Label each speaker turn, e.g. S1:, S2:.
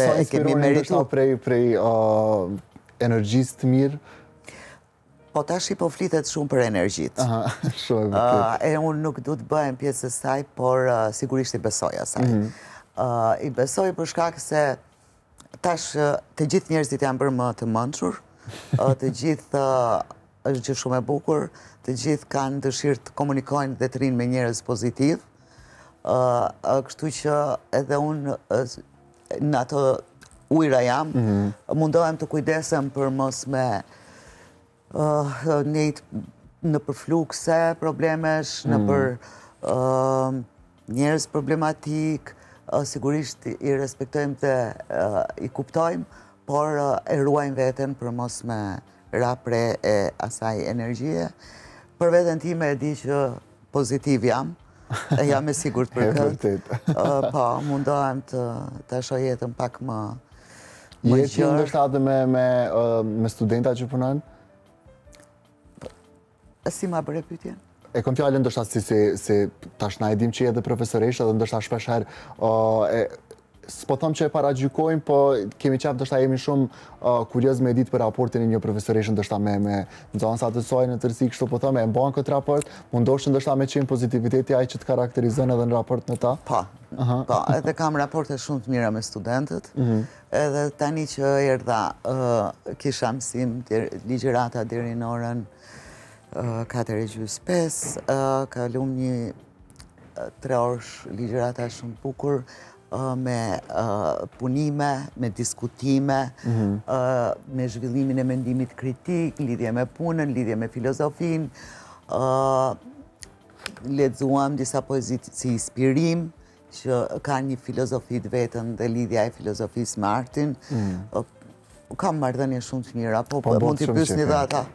S1: Sa e kemi meritu.
S2: Prej, prej uh, energjisë të mirë?
S1: Po tashi po flitet shumë për energjitë.
S2: Aha, shumë e vërtetë.
S1: Uh, e unë nuk du të bëhem pjesë e saj, por uh, sigurisht i besoj asaj. Mm -hmm. uh, I besoj për shkak se tash të gjithë njerëzit janë bërë më të mençur, uh, të gjithë uh, është gjë shumë e bukur, të gjithë kanë dëshirë të komunikojnë dhe të rrinë me njerëz pozitivë. Uh, kështu që edhe unë uh, në ato ujra jam, mhm. mundohem të kujdesem për mos me uh, nejt nëpër flukse problemesh, mhm. nëpër uh, njerëz problematikë, uh, sigurisht i respektojmë dhe i kuptojmë, por e ruajmë veten për mos me ra pre e asaj energjie. Për veten time e di që pozitiv jam, e jam e sigurt për
S2: këtë.
S1: Po, mundohem të ta shoh jetën pak më
S2: më gjerë. Je ti ndoshta edhe me me me studenta që punon?
S1: Si ma bëre pyetjen?
S2: E kom fjalën ndoshta si si si tash na e dim që je edhe profesoresha dhe ndoshta shpesh herë e s'po them që e paragjykojmë, po kemi qef ndoshta jemi shumë uh, kurioz me ditë për raportin e një profesoreshe ndoshta me me nxënësat e saj në tërësi, kështu po them e mban këtë raport, mundohesh ndoshta me qenë pozitiviteti ai që të karakterizon edhe në raport me
S1: ta. Po. Po, edhe kam raporte shumë të mira me studentët. Mm -hmm. Edhe tani që erdha, uh, kisha mësim ligjërata deri në orën uh, 4 e gjysë 5, uh, kalum një tre orësh ligjërata shumë bukur, me punime, me diskutime, mhm. me zhvillimin e mendimit kritik, lidhje me punën, lidhje me filozofinë, lexuam disa poezi si inspirim, që ka një filozofi të vetën dhe lidhja e filozofisë me artin. Mhm. Kam marrëdhënie shumë të mira, po, po mund t'i pyesni dhe ata.